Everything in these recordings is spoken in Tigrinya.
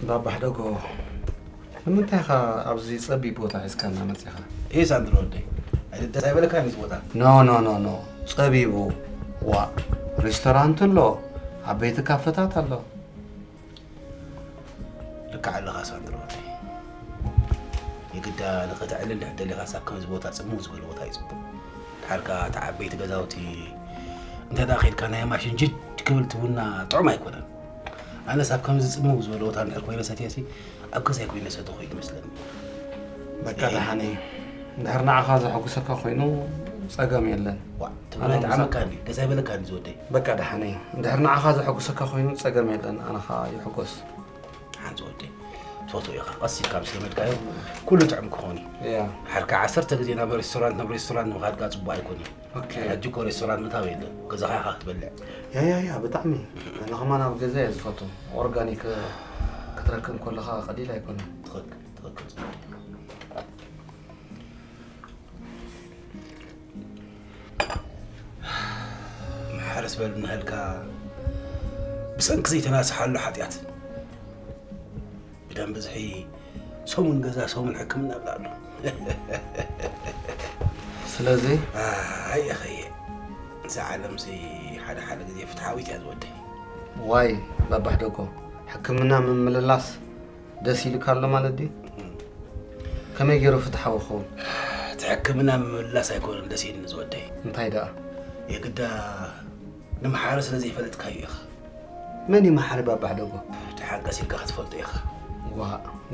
ባባ ሕደጎ፣ ንምንታይ ኢኻ ኣብዚ ጸቢብ ቦታ ሒዝካና መጺኻ? ይህ ሳንድሮ ወደይ፣ ኣይደስ ኣይበለካ እዚ ቦታ። ኖ ኖ ኖ ኖ፣ ጸቢቡ። ዋ፣ ሬስቶራንት ኣሎ፣ ዓበይቲ ካፈታት ኣሎ። ልክዕ ኣለኻ ሳንድሮ ወደይ። የግዳ ንኸተዕልል ድሕር ደሊኻ ሳብ ከምዚ ቦታ ጽምው ዝበለ ቦታ እዩ ጽቡቕ። ድሓር ከኣ እቲ ዓበይቲ ገዛውቲ እንተ ደኣ ኸይድካ ናይ ማሽን ጅድ ክብል ትቡና ጥዑም ኣይኮነን። ኣነስ ኣብ ከምዚ ጽምው ዝበለ ቦታ እንድሕር ኮይነ ሰትየሲ ኣብ ገዛይ ኮይነ ሰተኹ እዩ ዝመስለኒ። በቃ ደሓን እዩ። እንድሕር ንዓኻ ዘሐጉሰካ ኮይኑ ጸገም የለን። ዋ ትብላ ይጥዓመካ እንዲ ደስ ኣይበለካ እንዲ ዝወደይ። በቃ ደሓን እዩ። እንድሕር ንዓኻ ዘሐጉሰካ ኮይኑ ጸገም የለን። ኣነ ኸኣ ይሕጎስ። ሓንቲ ወደይ ትፈትዎ ኢኻ። ቀስ ኢልካ ምስ ለመድካዮ ኩሉ ጥዑም ክኸውን እዩ። ያ። ሓርካ ዓሰርተ ግዜ ናብ ሬስቶራንት ናብ ሬስቶራንት ምኻድካ ጽቡቕ ኣይኮን እዩ። ኦኬ። ሕጂ እኮ ሬስቶራንት ምታው የለን። ገዛኻ ኢኻ ክትበልዕ። ያ ያ ያ ብጣዕሚ። ኣነ ከማን ኣብ ገዛ እየ ዝፈቱ። ኦርጋኒክ ክትረክብ ከለኻ ቀሊል ኣይኮነን። ትኽክል ትኽክል። ማሕረስ በል እናሃልካ ብሰንኪ ዘይተናስሓሉ ሓጢኣት ብደም ብዝሒ ሰሙን ገዛ ሰሙን ሕክምና ብላ ኣሎ። ስለዚ ኣይ እኸየ እዛ ዓለምሲ ሓደ ሓደ ግዜ ፍትሓዊት እያ ዝወደይ። ዋይ ባባሕ ደጎ ሕክምና ምምልላስ ደስ ኢልካ ኣሎ ማለት ድዩ? ከመይ ገይሩ ፍትሓዊ ክኸውን? እቲ ሕክምና ምምላስ ኣይኮነን ደስ ኢልኒ ዝወደይ። እንታይ ደኣ? የግዳ ንምሓረ ስለ ዘይፈለጥካዮ ኢኻ። መን እዩ መሓሪ ባባሕ ደጎ? ተሓገስ ኢልካ ክትፈልጦ ኢኻ። ዋ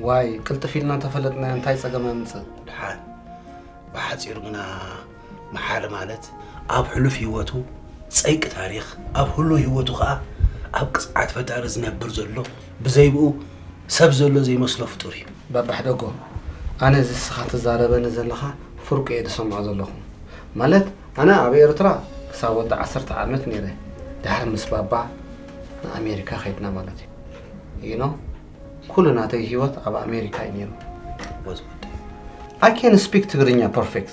ዋይ ቅልጥፍ ኢልና እንተፈለጥናዮ እንታይ ጸገም የምጽእ? ደሓን ብሓጺሩ ግና መሓሪ ማለት ኣብ ሕሉፍ ህይወቱ ጸይቂ ታሪኽ ኣብ ህሉው ህይወቱ ኸኣ ኣብ ቅጽዓት ፈጣሪ ዝነብር ዘሎ ብዘይብኡ ሰብ ዘሎ ዘይመስሎ ፍጡር እዩ። ባባ ሕደጎ ኣነ እዚ እስኻ ትዛረበኒ ዘለኻ ፍርቁ እየ ዝሰምዖ ዘለኹ። ማለት ኣነ ኣብ ኤርትራ ክሳብ ወዲ ዓሰርተ ዓመት ነይረ። ድሕሪ ምስ ባባ ንኣሜሪካ ከይድና ማለት እዩ። You know ኩሉ ናተይ ህይወት ኣብ ኣሜሪካ እዩ ነይሩ። I can speak ትግርኛ perfect።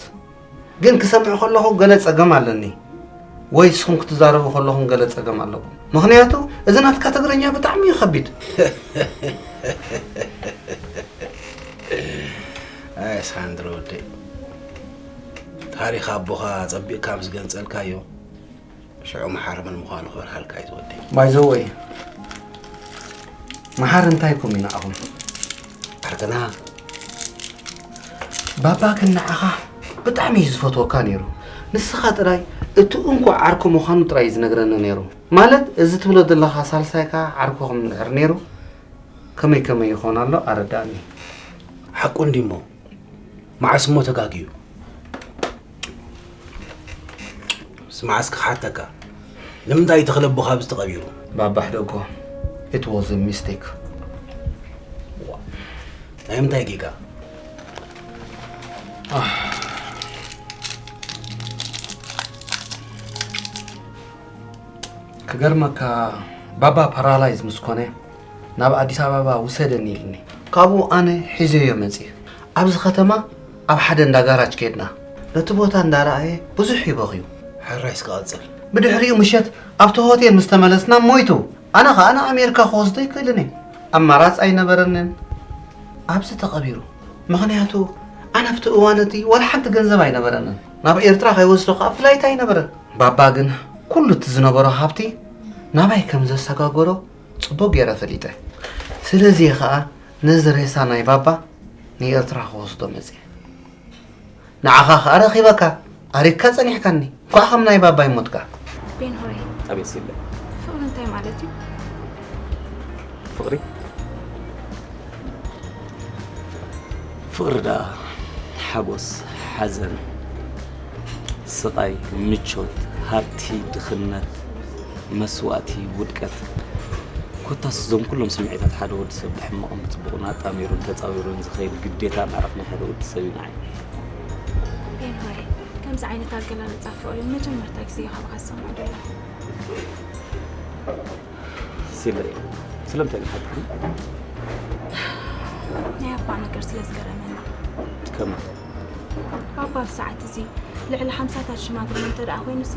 ግን ክሰምዕ ከለኹ ገለ ጸገም ኣለኒ ወይ ንስኹም ክትዛረቡ ከለኹም ገለ ጸገም ኣለኩም። ምኽንያቱ እዚ ናትካ ትግርኛ ብጣዕሚ እዩ ከቢድ። ኣይ ሳንድሮ ወደይ ታሪኽ ኣቦኻ ጸቢቕካ ምስ ገንጸልካዮ ሽዑ መሓሪ መን ምዃኑ ክበርሃልካ እዩ ዝወደይ። By the way መሓሪ እንታይ ኢልኩም እዩ ንዓኹም? ዓርክና ባባ ግን ንዓኻ ብጣዕሚ እዩ ዝፈትወካ ነይሩ። ንስኻ ጥራይ እቲ እንኮ ዓርኩ ምዃኑ ጥራይ እዩ ዝነግረኒ ነይሩ። ማለት እዚ ትብሎ ዘለኻ ሳልሳይካ ዓርኩኹም እንድሕር ነይሩ ከመይ ከመይ ይኾን ኣሎ ኣረዳእኒ። ሓቁ እንዲሞ መዓስ እሞ ተጋግዩ? ስማዕ እስኪ ክሓተካ፣ ንምንታይ እዩ ተኽለ ኣቦኻ ኣብዚ ተቐቢሩ? ባባሕ ደጎ፣ it was a mistake። ናይ ምንታይ ጌጋ? ክገርመካ ባባ ፓራላይዝ ምስ ኮነ ናብ ኣዲስ ኣበባ ውሰደኒ ኢልኒ። ካብኡ ኣነ ሒዘዮ መፅእ። ኣብዚ ከተማ ኣብ ሓደ እንዳ ጋራጅ ከድና። ነቲ ቦታ እንዳረኣየ ብዙሕ ይበኽዩ። ሕራይ እስከ ቀጽል። ብድሕሪኡ ምሸት ኣብቲ ሆቴል ምስ ተመለስና ሞይቱ። ኣነ ኸኣ ንኣሜሪካ ክወስዶ ኣይክእልን እየ። ኣማራጽ ኣይነበረንን። ኣብዚ ተቐቢሩ። ምኽንያቱ ኣነ ኣብቲ እዋን እቲ ዋላ ሓንቲ ገንዘብ ኣይነበረንን። ናብ ኤርትራ ከይወስዶ ኸኣ ፍላይት ኣይነበረን። ባባ ግን ኩሉ እቲ ዝነበሮ ሃብቲ ናባይ ከም ዘሰጋገሮ ጽቡቕ ገይረ ፈሊጠ። ስለዚ እየ ኸኣ ነዚ ሬሳ ናይ ባባ ንኤርትራ ክወስዶ መጽየ። ንዓኻ ኸኣ ረኺበካ ኣሪግካ ጸኒሕካኒ። እንኳዕ ከም ናይ ባባ ኣይሞትካ። ቤንሆይ፣ ኣቤት ሲለ። ፍቕሪ እንታይ ማለት እዩ? ፍቕሪ ፍቕሪ ደኣ ሓጎስ፣ ሓዘን፣ ስቓይ፣ ምቾት፣ ሃብቲ፣ ድኽነት፣ መስዋእቲ፣ ውድቀት፣ ኮታስ እዞም ኩሎም ስምዒታት ሓደ ወዲ ሰብ ብሕማቕን ብጽቡቕን ኣጣሚሩን ተጻዊሩን ዝኸይድ ግዴታ ምዕራፍ ናይ ሓደ ወዲ ሰብ እዩ ንዓይ። ቤንሆይ፣ ከምዚ ዓይነት ኣገላልጻ ፍቕሪ መጀመርታ ግዜ እዩ ካባኻ ዝሰምዖ ዘለኹ። ሲለይ፣ ስለምንታይ ኢኻ ሓቲትኒ? ናይ ኣባ ነገር ስለ ዝገረመኒ። ከመይ? ባባ ኣብዚ ሰዓት እዚ ልዕሊ ሓምሳታት ሽማግለ እንተ ደኣ ኮይኑሲ፣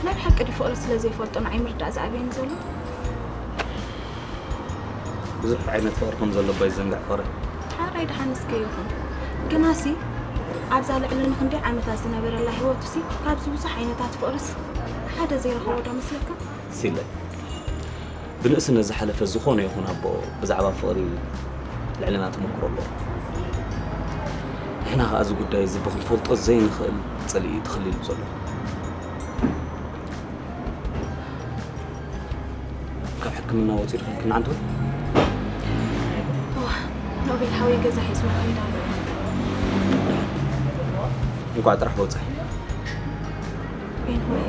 ናይ ብሓቂ ድዩ ፍቕሪ ስለ ዘይፈልጦ ንዓይ ምርዳእ ዝኣብየኒ ዘሎ? ብዙሕ ዓይነት ፍቕሪ ከም ዘሎ እባ ይዘንጋዕ ፍቕሪ። ሓራይ ደሓን እስከ ይኹን። ግናሲ ኣብዛ ልዕሊ ንኽንደይ ዓመታት ዝነበረላ ህይወቱሲ ካብዚ ብዙሕ ዓይነታት ፍቕርስ ሓደ ዘይረኸቦ ዶ መስለካ? ሲለ፣ ብንእስነት ዝሓለፈ ዝኾነ ይኹን ኣቦ ብዛዕባ ፍቕሪ ልዕልና ተመክሮ ኣለዎ። ንሕና ኸኣ እዚ ጉዳይ እዚ ብኽንፈልጦ ዘይንኽእል ጽልኢ እዩ ተኸሊሉ ዘሎ። ካብ ሕክምና ወጺኡ ዲኹም ክንዓንቱ? እዋ፣ ኖቤል ሓወይ ገዛ ሒዝዎ ከይዳ ኣሎ። እንቋዕ ጥራሕ ወጸ። ቤን ሆይ፣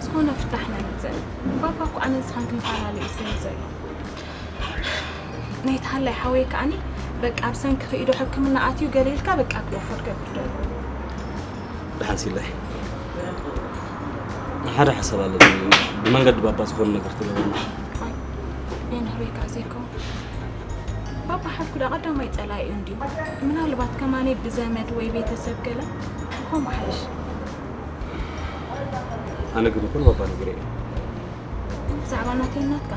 ዝኾነ ፍታሕ ነምጽእ። ባባ እኮ ኣነ ንስኻን ክንፈላለ እዩ ዝደሊ ዘሎ። ናይቲ ሃላይ ሓወይ ከኣኒ በቃ ኣብ ሰንኪ ከይዱ ሕክምና ኣትዩ ገለ ኢልካ በቃ ክለፎ ትገብር ደሎ። ደሓን ሲላይ። ሓደ ሓሳብ ኣለኒ። ብመንገዲ ባባ ዝኾነ ነገር ትገብርና። ኣይ፣ ናይ ናህሮይ ከኣ ዘይከውን። ባባ ሓድኩ ዳ ቀዳማይ ጸላኢ እዩ እንድዩ። ምናልባት ከማነይ ብዘመድ ወይ ቤተሰብ ገለ፣ ከምኡ ሓይሽ። ኣነ ግን እኮ ንባባ ነጊረዮ። ብዛዕባ ናተይ ናትካ?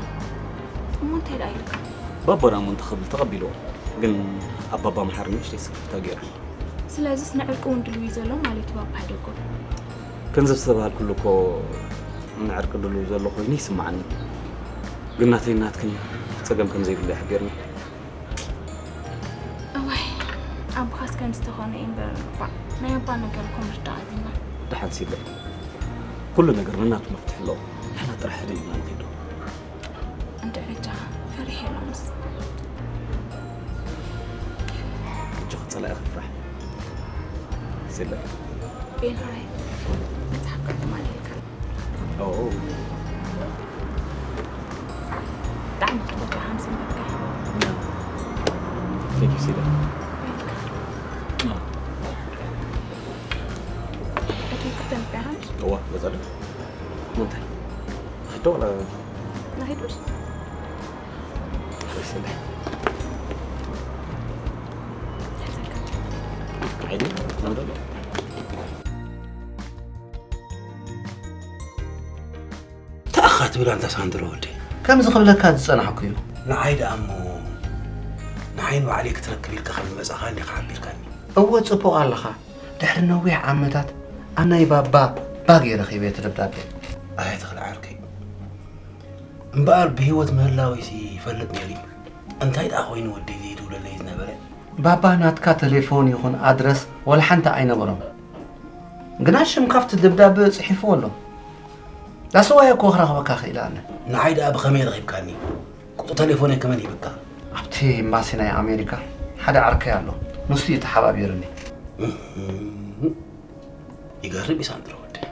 እሞ እንታይ ደኣ ኢልካ? ባባ ደኣ እሞ እንታይ ክብል ተቐቢልዎ። ግን ኣብ ባባ ምሓር ንእሽተይ ስክፍታ ገይሩ። ስለዚስ ንዕርቂ እውን ድልው እዩ ዘሎ ማለት እዩ ባባ ሕደጎ። ከምዚ ዝተባህልኩሉ እኮ ንዕርቂ ድልው ዘሎ ኮይኑ ይስምዓኒ። ግን ናተይን ናትክን ጸገም ከም ዘይብሉ እዩ ሓቢርኒ። እዋይ፣ ኣቦኻስ ከምዚ ተኾነ እዩ እምበር፣ ባዕ፣ ናይ ኣባ ነገር እኮ ምርዳእ ኣብዩና። ደሓን ሲለይ፣ ኩሉ ነገር ነናቱ መፍትሒ ኣለዎ። ንሕና ጥራሕ ሕድእ ኢልና ንኺዶ። እንድዒ በጃኻ፣ ፈሪሐ ሎምስ። በጃኻ ጸላኢ ከፍራሕ። ሲለይ። ቤን ሆይ፣ መጽሓፍካ ትማሊ ኢልካ። ኦ። ብጣዕሚ ክትፈትዎ ሓምሲን በቃ። Thank you ሲለይ። Welcome። እቲ ክተንብያ ሓንሽ? እዋ፣ መጻ ዶ? እንታይ? ሕቶ ወላ? ናሂዱስ? ሓሪሰለይ። ዓይኒ፣ ናምዶ? ተኣኻ ትብል ኣንታ ሳንድሮ ወደይ። ከምዚ ክብለካ ዝጸናሕኩ እዩ። ንዓይ ደኣ እሞ፣ ንዓይ ንባዕለይ ክትረክብ ኢልካ ከም ዝመጻኻ እንዲኻ ሓቢርካኒ። እወ፣ ጽቡቕ ኣለኻ። ድሕሪ ነዊሕ ዓመታት ኣብ ናይ ባባ ባግ እየ ረኺበ እቲ ደብዳቤ። ኣየ ተኽለ ዓርከይ። እምበኣር ብህይወት ምህላወይሲ ይፈልጥ ነይሩ እዩ። እንታይ ደኣ ኮይኑ ወደይ ዘይድውለለይ ዝነበረ? ባባ ናትካ ቴሌፎን ይኹን ኣድረስ ወላ ሓንቲ ኣይነበሮም። ግና ሽምካ ኣብቲ ደብዳበ ጽሒፍዎ ኣሎ። ዳስዋይ እኮ ክረኽበካ ክኢለ ኣነ። ንዓይ ደኣ ብኸመይ ረኺብካኒ? ቁጽሪ ቴሌፎነይ ከመን ሂብካ? ኣብቲ ኤምባሲ ናይ ኣሜሪካ ሓደ ዓርከይ ኣሎ። ንሱ እዩ ተሓባቢሩኒ። እህም። ይገርም እዩ ሳንድሮ ወደይ።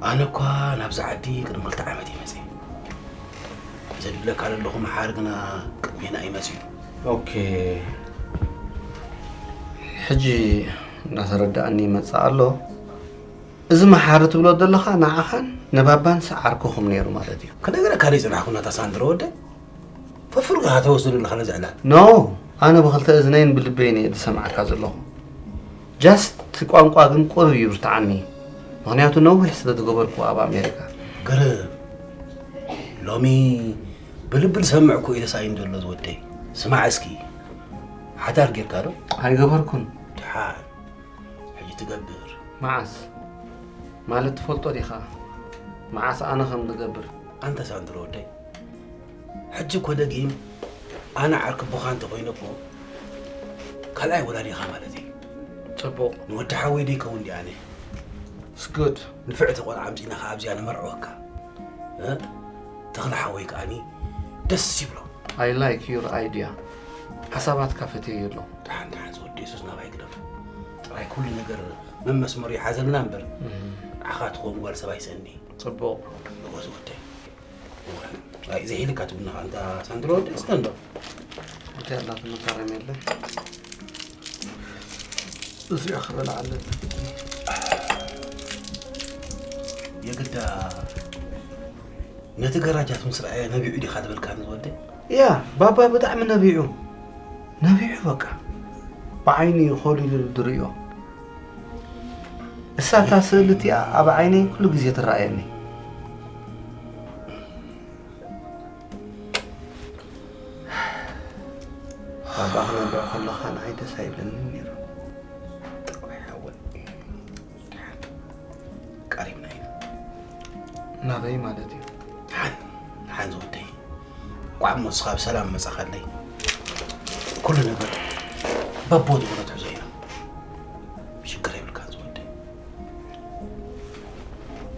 ኣነ እኳ ናብዚ ዓዲ ቅድሚ ክልተ ዓመት እየ መፅየ። እዚ ዝብለካ ዘለኹ መሓሪ ግና ቅድሜና እዩ መፅዩ። ኦኬ። ሕጂ እንዳተረዳእኒ ይመጽእ ኣሎ። እዚ መሓሪ ትብሎ ዘለኻ ንዓኻን ንባባን ዓርክኹም ነይሩ ማለት እዩ። ክነግረካ ደይ ዝጸናሕኩ ናታ ሳንድሮ ወደይ። ፈፍርካ ተወስደሉ ኣለኻ ነዚ ዕላል። ኖ፣ ኣነ ብኽልተ እዝነይን ብልበይን እየ ዝሰምዓካ ዘለኹ። ጃስት እቲ ቋንቋ ግን ቁሩብ ይብርትዓኒ፣ ምኽንያቱ ነዊሕ ስለ ዝገበርኩ ኣብ ኣሜሪካ። ግርም። ሎሚ ብልቢ ዝሰምዕ እኮ እዩ ተሳኢኑ ዘሎ ዝወደይ። ስማዕ እስኪ፣ ሓዳር ጌርካ ዶ? ኣይገበርኩን። ድሓን፣ ሕጂ ትገብር። መዓስ? ማለት ትፈልጦ ዲኻ? መዓስ ኣነ ከም ዝገብር? ኣንታ ሳንድሮ ወደይ፣ ሕጂ እኮ ደጊም ኣነ ዓርኪ ኣቦኻ እንተኾይነ እኮ ካልኣይ ወላዲኻ ማለት እዩ። ጽቡቕ። ንወዲ ሓወይ ደይከውን ድየ ኣነ? It's good። ንፍዕቲ ቆልዓ ኣምጺእና ኸዓ ኣብዚኣ ንመርዕወካ። እ? ተኽለ ሓወይ ከኣኒ ደስ ይብሎ። I like your idea። ሓሳባትካ ፈትየዮ ኣለኹ። ደሓን ደሓን ዝወዲ የሱስ ናባይ ግደፍ። ጥራይ ኩሉ ነገር መመስመሩ ይሓዘልና እምበር እህ። ንዓኻ ትኸውን ጓል ሰብ ኣይሰእኒ። ጽቡቕ። እወ ዝወደይ። እወ። ኣይ፣ ዘይ ኢልካ ትብልና ከኣ እንታ ሳንድሮ ወዲ እስከ እንዶ። እንታይ ኣላ ትመካረም የለ? እዚኣ ክበልዓ ኣለኒ። የግዳ ነቲ ገራጃት ምስ ረኣየ ነቢዑ ዲኻ ዝበልካኒ ዝወደይ? ያ፣ ባባ ብጣዕሚ ነቢዑ። ነቢዑ በቃ። ብዓይኒ እዩ ኮሊሉ ዝርእዮ። እሳ እታ ስእሊ እቲኣ ኣብ ዓይነይ ኩሉ ግዜ ትረኣየኒ። ናበይ ማለት እዩ? ደሓን ደሓን ዝወደይ፣ እንኳዕ እሞ ንስኻ ብሰላም መጻኻለይ። ኩሉ ነገር በቦ ዝብሎ ትሕዞ ኢና። ሽግር የብልካን ዝወደይ።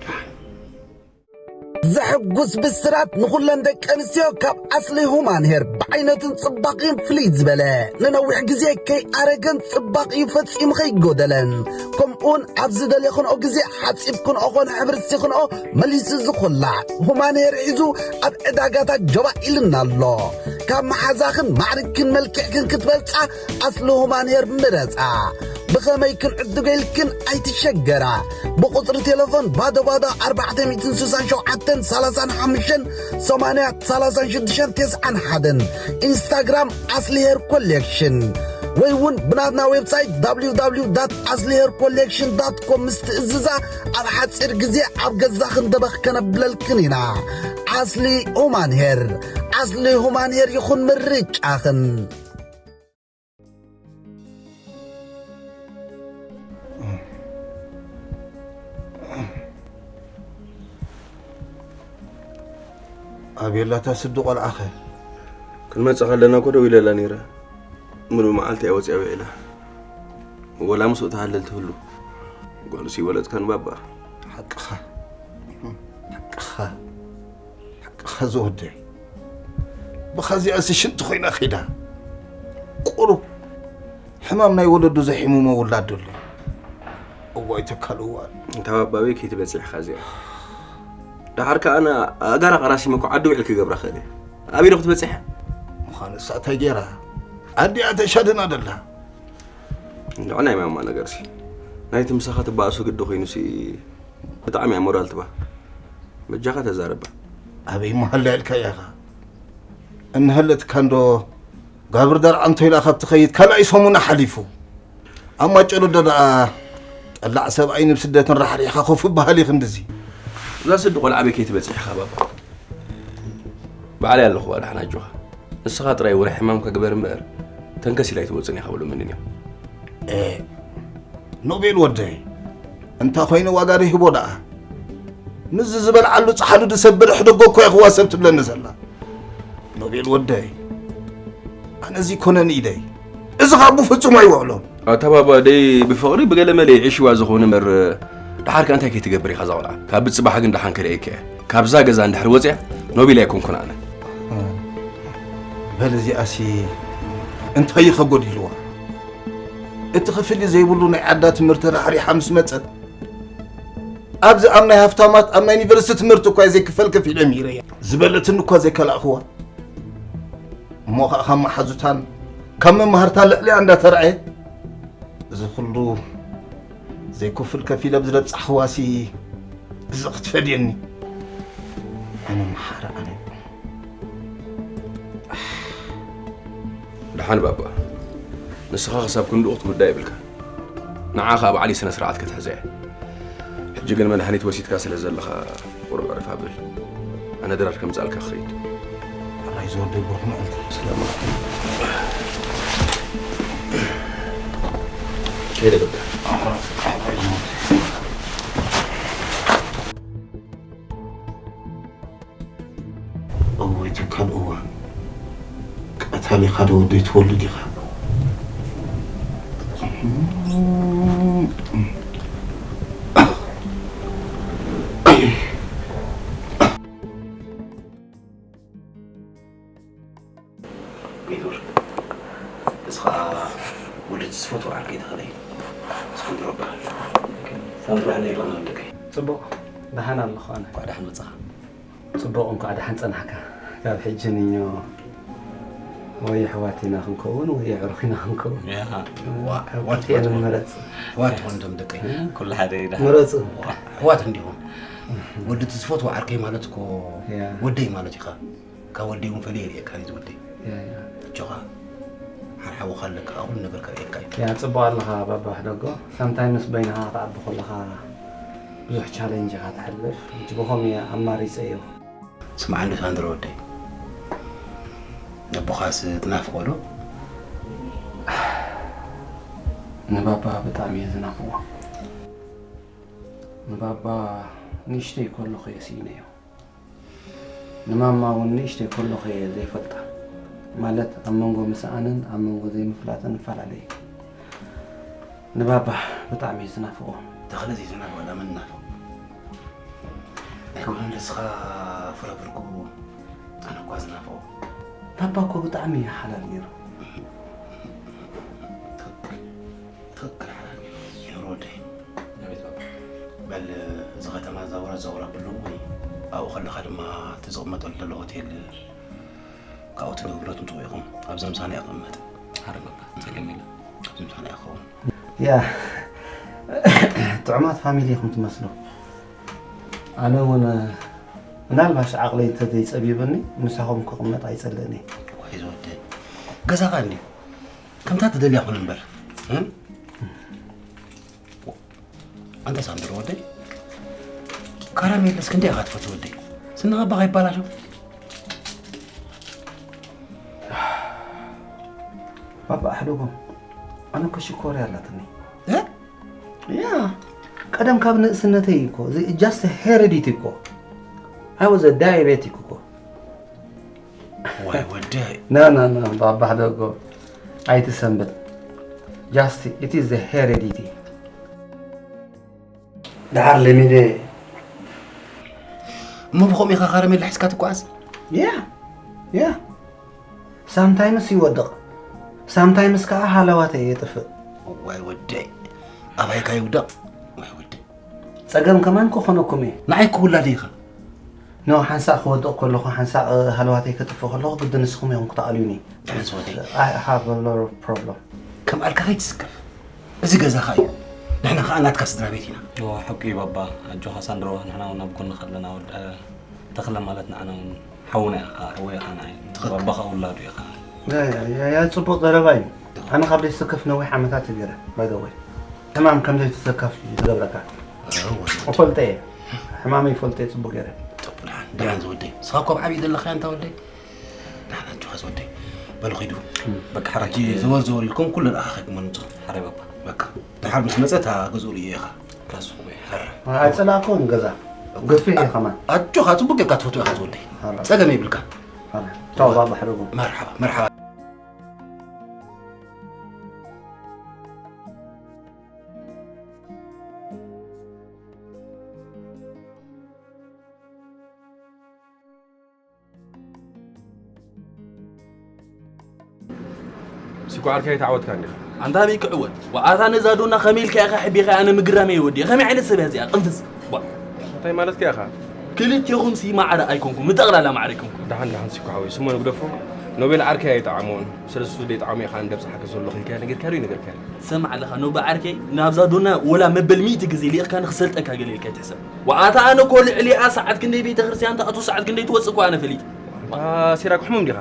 ደሓን። ዘሐጉስ ብስራት ንኹለን ደቂ ኣንስትዮ ካብ ኣስሊ ሁማን ሄር። ብዓይነቱን ጽባቕን ፍልይ ዝበለ፣ ንነዊሕ ግዜ ከይኣረገን ጽባቕኡ ፈጺሙ ከይጎደለን፣ ከምኡውን ኣብ ዝደለኽንኦ ግዜ ሓጺብ ክንኦ ኾነ ሕብሪ ሲኽንኦ መሊሱ ዝኹላዕ ሁማን ሄር ሒዙ ኣብ ዕዳጋታት ጀባ ኢልና ኣሎ። ካብ መሓዛኽን ማዕርግክን መልክዕክን ክትበልጻ ኣስሊ ሁማን ሄር ምረጻ። ብኸመይ ክንዕድጎ ኢልክን ኣይትሸገራ። ብቁጽሪ ቴሌፎን ባዶ ባዶ ኣርባዕተ ሚእትን ስሳን ሸውዓተን ሰላሳን ሓሙሽተን ሰማንያ ሰላሳን ሽዱሽተን ተስዓን ሓደን፣ ኢንስታግራም ኣስሊ ሄር ኮሌክሽን፣ ወይ እውን ብናትና ዌብሳይት www ኣስሊ ሄር ኮሌክሽን ዳት ኮም ምስ ትእዝዛ፣ ኣብ ሓጺር ግዜ ኣብ ገዛኽን ደበኽ ከነብለልክን ኢና። ኣስሊ ሁማን ሄር። ኣስሊ ሁማን ሄር ይኹን ምርጫኽን። ኣቤላ፣ እታ ስዲ ቆልዓኸ? ክንመጽእ ከለና እኮ ደው ኢለላ ነይራ። ምሉእ መዓልቲ እያ ወጺኣ ውዒላ። ወላ ምስኡ ትሃልል ትህሉ። ጓልሲ ይበለጽካ ንባባ። ሓቅኻ። ሓቅኻ። ሓቅኻ ዝወደይ። ብኸዚኣሲ ሽንቲ ኮይና ኸይዳ። ቁሩብ ሕማም ናይ ወለዱ ዘሒሙሞ ውላድ ኣሎ። እዋይ ተካል እዋን። እንታ ባባበይ ከይትበጽሕ ኢኻ እዚኣ። ደሓር ከኣ ኣነ ኣእጋራ ቀራሲመ እኮ ዓዲ ውዕል ክገብራ ክእል እየ። ኣበይ ዶ ክትበጽሕ? ምዃኑ እሳ እንታይ ገይራ? ኣዲኣ ተሻድና ደላ። እንድዒ ናይ ማማ ነገርሲ። ናይቲ ምሳኻ ትበኣሱ ግዲ ኮይኑሲ ብጣዕሚ እያ ሞራል ትባ። በጃኻ ተዛረባ። ኣበይ መሃላ ኢልካያ ኢኻ? እንሀለትካ እንዶ ጋብር ደርዓ እንተኢላ ካብ ትኸይድ ካልኣይ ሰሙና ሓሊፉ። ኣብ ማጨሎዶ ደኣ ጠላዕ ሰብኣይን ብስደትን ራሕሪሕኻ ኮፍ በሃል ኢኺ እንድዚ። እዛ ስዲ ቆልዓ ኣበይ ከይትበጽሕ ኢኻ ባባ? ባዕለይ ኣለኹዋ ደሓን ኣጆኻ። ንስኻ ጥራይ ወረ ሕማምካ ግበር እምበር ተንከስ ኢላ ኣይትወጽን ኢኻ በሎ ምንንዮ። ኤ ኖቤል ወደይ፣ እንታ ኾይኑ ዋጋ ዶ ይህቦ ደኣ? ምስዚ ዝበልዓሉ ጸሓሉ ድሰብር ሕደጎ እኮ እያ ክዋሰብ ትብለኒ ዘላ። ኖቤል ወደይ፣ ኣነ እዚ ኮነን ኢደይ። እዚ ኻቡ ፍጹም ኣይውዕሎን። ኣታ ባባ ደይ ብፍቕሪ ብገለ መለ ይዕሽዋ ዝኾነ እምበር ደሓር ከ እንታይ ከይትገብር ኢኻ እዛ ቆልዓ? ካብ ብጽባሕ ግን ደሓን ክርእየካ እየ። ካብዛ ገዛ እንድሕር ወጽያ ኖቤል ኣይኮንኩን ኣነ። በል እዚኣሲ እንታይ እዩ ኸጎዲልዋ? እቲ ክፍሊ ዘይብሉ ናይ ዓዳ ትምህርቲ ራሕሪሓ ምስ መጸት ኣብዚ ኣብ ናይ ሃፍታማት ኣብ ናይ ዩኒቨርሲቲ ትምህርቲ እኳ ዘይክፈል ከፊለ ምሂረያ ዝበለትኒ እኳ ዘይከላእኽዋ እሞ ኸዓ ካብ መሓዙታን ካብ መማህርታን ልዕሊኣ እንዳተረኣየ እዚ ኩሉ ዘይክፍል ከፊለ ብዝለብጻሕኽዋሲ እዚ ክትፈድየኒ ኣነ መሓረ ኣነ ደሓን ባባ፣ ንስኻ ክሳብ ክንድኡ ክትጉዳእ የብልካ። ንዓ ኸኣ ባዕሊ ስነ ስርዓት ክትሕዘ እየ። ሕጂ ግን መድሃኒት ወሲድካ ስለ ዘለኻ ቁሩብ ዕረፍ ኣብል። ኣነ ድራር ከምጽኣልካ ክኸይድ። ኣራይ ዝወደይ ብሩኽ መዓልቲ። ሰላም። ከይደ ገብር። እወ ይተካል እዋን ቀታሊ ካደ ወደይ ትወልድ ኢኻ። ቤቱር፣ እዚ ኸዓ ወዲ እቲ ዝፈትዎ ዓርከይ ተኸለ እዩ። እስኩም ትረባ። ሰላም ትረባ። ጽቡቕ፣ ደሓን ኣለኹ ኣነ። እንኳዕ ደሓን መጻኻ። ጽቡቕ፣ እንኳዕ ደሓን ጸናሕካ። ካብ ሕጂ ንዮ ወይ ኣሕዋት ኢና ክንከውን ወይ ኣዕሩኽ ኢና ክንከውን። ያ። ዋ፣ ኣብ ክልቲኤን ንመረጽ። ኣሕዋት ኾን እቶም ደቀይ። ኩሉ ሓደ እዩ ደሓን። ምረጹ። ዋ፣ ኣሕዋት እንዲኹም። ወዲ እቲ ዝፈትዎ ዓርከይ ማለት እኮ ያ። ወደይ ማለት ኢኻ። ካብ ወደይ እውን ፈልየ ይርእየካ እዩ ዝወደይ። ያ፣ ያ። ኣጆኻ። ሓር ሓውኻ ኣለካ፣ ኩሉ ነገር ከርእየካ እዩ። ያ፣ ጽቡቕ ኣለኻ ባባ ሕደጎ። ሳምታይምስ በይንኻ ክትዓቢ ከለኻ ብዙሕ ቻሌንጅ ኢኻ ትሓልፍ። ሕጂ ብኸምኡ እየ ኣማሪጸዮ። ስምዓ እንዶ ሳንድሮ ወደይ። ነቦኻስ ትናፍቖ ዶ? ንባባ ብጣዕሚ እየ ዝናፍቖ። ንባባ ንእሽተይ ከለኹ እየ ስኢነዮ። ንማማ እውን ንእሽተይ ከለኹ እየ ዘይፈልጣ። ማለት ኣብ መንጎ ምስኣንን ኣብ መንጎ ዘይምፍላጥን እፈላለ እዩ። ንባባ ብጣዕሚ እየ ዝናፍቖ። ተኽለ ዘይዝናፍቕ ዳ መን ናፍቕ? ኣይኮነን ንስኻ ፍረ ብርኩ፣ ኣነ እኳ ዝናፍቖ። ባባ እኮ ብጣዕሚ እዩ ሓላል ነይሩ። ትኽክል፣ ትኽክል ሓላል ነይሩ ወደይ። ኣቤት ባባ። በል እዚ ከተማ ዛውራ ዛውራ ብሉ ወይ ኣብኡ ከለኻ ድማ እቲ ዝቕመጠሉ ዘሎ ሆቴል ካብኡ ትንብብሎ ትምፅኡ ኢኹም። ኣብዚ ምሳና ይቕመጥ። ሓረ ባባ፣ ጸገም የለን። ኣብዚ ምሳና ይኸውን። ያ፣ ጥዑማት ፋሚሊ ኢኹም ትመስሉ። ኣነ እውን ምናልባሽ ዓቕለይ እንተዘይጸቢበኒ ምሳኹም ክቕመጥ ኣይጸልእን እየ። ዋይ ዝወደይ፣ ገዛኻ እንድዩ። ከምታ ትደልያ ኩን እምበር። እም? ኣንታ ሳንድሮ ወደይ፣ ካራሜለስ ክንደይ ኢኻ ትፈቱ ወደይ? ስንኻ ባኻ ይባላሾ። ባባ ኣሕደጎም፣ ኣነ እኮ ሽኮርያ ኣላትኒ። እ? ያ፣ ቀደም ካብ ንእስነተይ እኮ፣ እዚ just heredity እኮ። I was a diabetic እኮ። ዋይ ወደይ። ና፣ ና፣ ና፣ ባባ ኣሕደጎም፣ ኣይትሰንብድ። Just, it is the heredity። ደሓር ለሚደ። እሞ ብኸምኡ ኢኻ ካራሜላ ሒዝካ ትጓዓዝ? ያ፣ ያ። ሳምታይምስ ይወድቕ፣ ሳምታይምስ ከኣ ሃለዋተይ የጥፍእ። ዋይ ወደይ፣ ኣባይካ ይውደቕ። ዋይ ወደይ። ጸገም ከማን ክኾነኩም እየ። ንዓይ ክውላድ ኢኻ። ኖ፣ ሓንሳእ ክወድቕ ከለኹ፣ ሓንሳእ፣ እ፣ ሃለዋተይ ከጥፍእ ከለኹ፣ ግዲ ንስኹም ኢኹም ክትኣልዩኒ። ደሓን ዝወደይ። I have a lot of problem። ከም ኣልካ ከይትስከፍ። እዚ ገዛኻ እዩ። ንሕና ኸኣ ናትካ ስድራ ቤት ኢና። እወ፣ ሓቂ እዩ ባባ። ኣጆኻ ሳንድሮ፣ ንሕና እውን ኣብ ጎንኻ ኣለና። ወዲ፣ እ፣ ተኽለ ማለት ንዓና እውን ሓውና ኢኻ፣ ሓወይ ኢኻ ንዓይ። ትኽክል። ባባኻ ውላዱ ኢኻ። ያ፣ ያ፣ ያ፣ ያ፣ ጽቡቕ ዘረባ እዩ። ኣነ ካብ ዘይስከፍ ነዊሕ ዓመታት እዩ ገይረ፣ by the way። ሕማም ከም ዘይትሰከፍ እዩ ዝገብረካ። እወ። እፈልጦ እየ። ሕማመይ ይፈልጦ እየ ጽቡቕ ገይረ። ጥቡቕ ደሓን፣ ደሓን ዝወደይ። ንስኻ እኮ ኣብ ዓብዪ ዘለኻ እንታ ወደይ። ደሓን ኣጆኻ ዝወደይ። በሉ ኺዱ። እም፣ በቃ ሓራይ። ሕጂ ዘወር ዘወር ኢልኩም ኩሉ ንኣኻ ከግመ ንጹ። ሓራይ ባባ። በቃ። ደሓር ምስ መጸ እታ ገዝኡ ርእዮ ኢኻ። ካሱ ወይ ሓራ። ኣይጸላእኩን ገዛ። ገፊሕ እየ ከማን። ኣጆኻ ጽቡቕ ጌርካ ትፈትዎ ኢኻ ዝወደይ። ሓራ። ጸገም የብልካ። ሓራ። ቻው ባባ ሓረጉ። መርሓባ፣ መርሓባ። ሲኮ ዓርከይ ኣይተዓወትካን ዲኻ? ኣንታ ኣበይ ክዕወት? ዋኣታ ነዛ ዶና ከመይ ኢልካ ኢኻ ሕቢኻ ኣነ ምግራመይ ወዲ። ከመይ ዓይነት ሰብ እያ እዚኣ? ቅንፍዝ። ቧ። እንታይ ማለትካ ኢኻ? ክልቴኹም ሲ ማዕረ ኣይኮንኩም፣ ንጠቕላላ ማዕረ ኣይኮንኩም። ደሓን ደሓን ሲኮ ሓወይ፣ ስሞ ንግደፎ። ኖቤል ዓርከይ ኣይጠዓሞን። ስለሱ ዘይጠዓሞ ኢኻ እንደብጽሓካ ዘለኹ ኢልካ ነጊርካ ዶ ይነገርካ? ስማዕ ኣለኻ ኖባ ዓርከይ፣ ናብዛ ዶና ወላ መበል ሚእቲ ግዜ ሊእኽካ ንኽሰልጠካ ገለ ኢልካ ኣይትሕሰብ። ዋኣታ ኣነ እኮ ልዕሊኣ ሰዓት ክንደይ ቤተ ክርስቲያን ትኣቱ፣ ሰዓት ክንደይ ትወጽእ እኮ ኣነ ፈሊጥ። ኣንታ ሲራክ ሕሙም ዲኻ?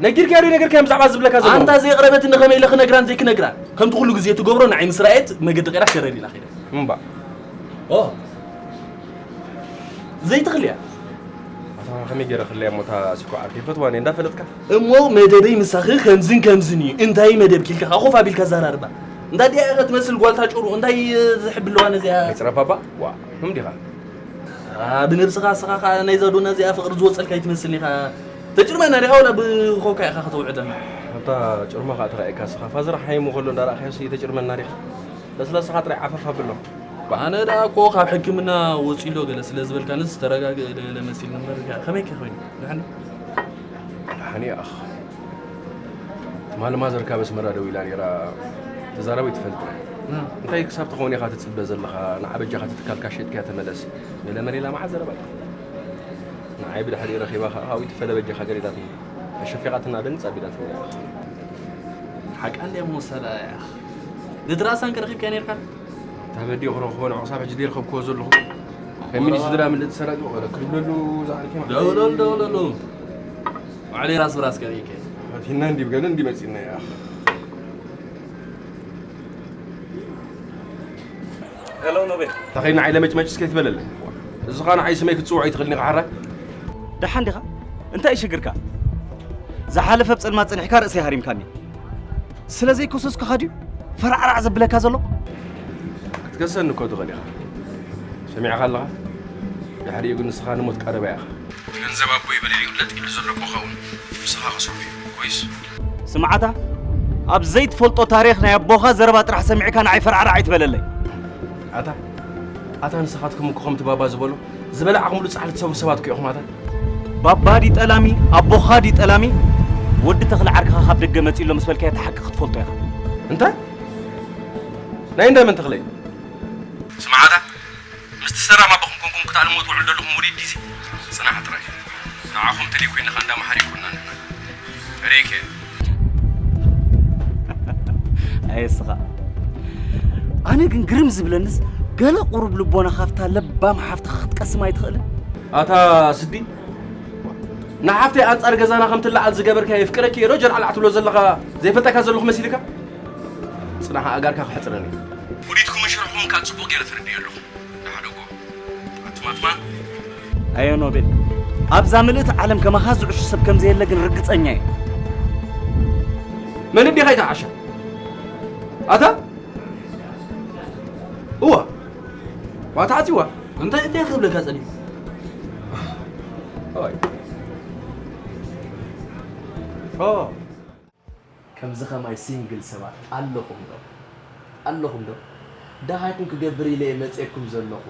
ነጊርካያ ዶ ነገርካያ ብዛዕባ ዝብለካ ዘለኹ? ኣንታ ዘየቕረበትኒ ከመይ ኢለ ክነግራን ዘይክነግራን? ከምቲ ኩሉ ግዜ ትገብሮ ንዓይ ምስ ረኣየት መገዲ ቀይራ ሸረር ኢላ ኸይዳ። እምባ። ኦ። ዘይትኽልያ። ኣታ ከመይ ገይረ ክልያ እሞ እታ ሲኮ ዓርከይ ይፈትዋ እየ እንዳፈለጥካ? እሞ መደበይ ምሳኺ ከምዝን ከምዝን እዩ። እንታይ መደብ ኪልካ ኮፍ ኣቢልካ ዘራርባ። እንታይ ድያ ኢኻ ትመስል ጓልታ ጭሩ? እንታይ ዝሕብለዋ ነዚኣ? ኣይጽረፋባ? ዋ፣ ሕሙም ዲኻ? ኣ፣ ብነብስኻ እስኻ ኸኣ ናይዛ ዶና እዚኣ ፍቕሪ ዝወጸልካ ኣይትመስልን ኢኻ። ተጭርመና ዲኻ ወላ ብኾካ ኢኻ ከተውዕደና? ኣታ ጭርሞ ኸኣ ተራእየካ እስኻ። ፋዘር ሓይሙ ከሎ እንዳረኣኻዮስ ተጭርመና ዲኻ? ለስለስኻ ጥራይ ዓፈፍ ኣብሎ። ኣነ ደኣ እኮ ካብ ሕክምና ወጺእሎ ገለ ስለ ዝበልካንስ ተረጋግእ ገለ መሲልኒ እምበር፣ ከመይ ከ ኮይኑ? ደሓን? ደሓን እየ ኣኽ። ትማሊ ማዘር ካብ ኣስመራ ደዊላ ነይራ፣ ተዛራቢ ትፈልጥ። እ። እንታይ ክሳብ ትኸውን ኢኻ ትጽበ ዘለኻ? ንዓ በጃኻ እቲ ትካልካ ሸጥካያ ተመለስ። ገለ መለ ኢላ መዓት ዘረባ እዩ። ንዓይ ብድሕሪኡ ረኺባ ኸኣ፣ "ሃዊ ትፈለ በጃኻ" ገለ ኢላትኒ። ኣሸፊቓትና ደንግጽ ኣቢላትኒ። ሓቃ እንድያ እሞ ሰላያ። ነቲ ራእሳን ከ ረኺብካዮ ነይርካ? እንታ በዲኡ ክረኽቦ ንዑ ክሳብ ሕጂ ዘይረኸብክዎ ዘለኹ። ከሚኒ ስድራ ምልእቲ ሰራቂ ወረ ክልብለሉ ዝዓርኪ ማለት። ደውለሉ፣ ደውለሉ። ባዕለይ ራስ ብራስ ከርእይከ። ኣቲና እንዲ ብገለ እንዲ መጺና እያ። ሄሎ ኖቤል። ተኸይና ዓይለ መጭመጭ እስከ ትበለለይ። እዚ ኸኣ ንዓይ ስመይ ክትጽውዖ ኣይትኽእልን ኢኻ ሓራ። ደሓን ዲኻ? እንታይ እዩ ሽግርካ? ዝሓለፈ ብጸልማት ጸኒሕካ ርእሰይ ሃሪምካኒ። ስለ ዘይከሰስኩኻ ድዩ ፈራዕራዕ ዘብለካ ዘሎ? ክትከሰኒ እኮ ትኽእል ኢኻ። ሰሚዕኻ ኣለኻ? ድሕሪኡ ግን ንስኻ ንሞት ቀረባ ኢኻ። ገንዘብ ኣቦይ በደል ይግለጥ ኢሉ ዘሎ ኣቦኻ እውን ንስኻ ከስርሑ እዩ። ኮይስ? ስምዓታ፣ ኣብ ዘይትፈልጦ ታሪኽ ናይ ኣቦኻ ዘረባ ጥራሕ ሰሚዕካ ንዓይ ፈርዓርዕ ኣይትበለለይ። ኣታ ኣታ ንስኻትኩም እኮ ከምቲ ባባ ዝበሎ ዝበላዕኹምሉ ጻሕሊ ትሰብሩ ሰባት እኮ ኢኹም ኣታ። ባባ ድዩ ጠላሚ፣ ኣቦኻ ድዩ ጠላሚ? ወዲ ተኽለ ዓርክኻ ካብ ደገ መጺኡ ኣሎ ምስ በልካዮ እቲ ሓቂ ክትፈልጦ ኢኻ። እንታይ ናይ እንታይ መን ተኽለይ? ስምዓታ ምስቲ ሰራም ኣቦኹም ኮንኩም ክትኣልምዎ ትውዕሉ ዘለኹም ውሪድ ዲዚ? ጽናሕ ጥራይ። ንዓኹም ተለይ ኮይንኻ እንዳ መሓሪ ይኮንና ንሕና። ሬከ ኣየስኻ ኣነ ግን ግርም ዝብለንስ ገለ ቁሩብ ልቦና ካብታ ለባም ሓፍትኻ ክትቀስም ኣይትኽእልን? ኣታ ስዲ ንሓፍተይ ኣንጻር ገዛና ከም ትለዓል ዝገበርካ የፍቅረኪ እየ ዶ ጀልዓላዕ ትብሎ ዘለኻ ዘይፈልጠካ ዘለኹ መሲልካ? ጽናሕ ኣእጋርካ ክሕጽረን እዩ። ውዲትኩምን ሽርሕኹምን ከኣ ጽቡቕ ገይረ ተረዲኤ ኣለኹ። ንሓደጎ ኣትማትማ ኣዮ ኖቤል ኣብዛ ምልእቲ ዓለም ከማኻ ዝዕሹ ሰብ ከም ዘየለ ግን ርግጸኛ እየ። መን እንዲኻ ይተዓሻ ኣታ እዋ ዋ ተዓጺዋ እንታይ እንታይ ክብለካ ጸኒሑ ከምዚ ኸማይ ሲንግል ሰባት ኣለኹም ዶ ኣለኹም ዶ ደሃይኩም ክገብር ኢለ እየ መፅኤኩም ዘለኹ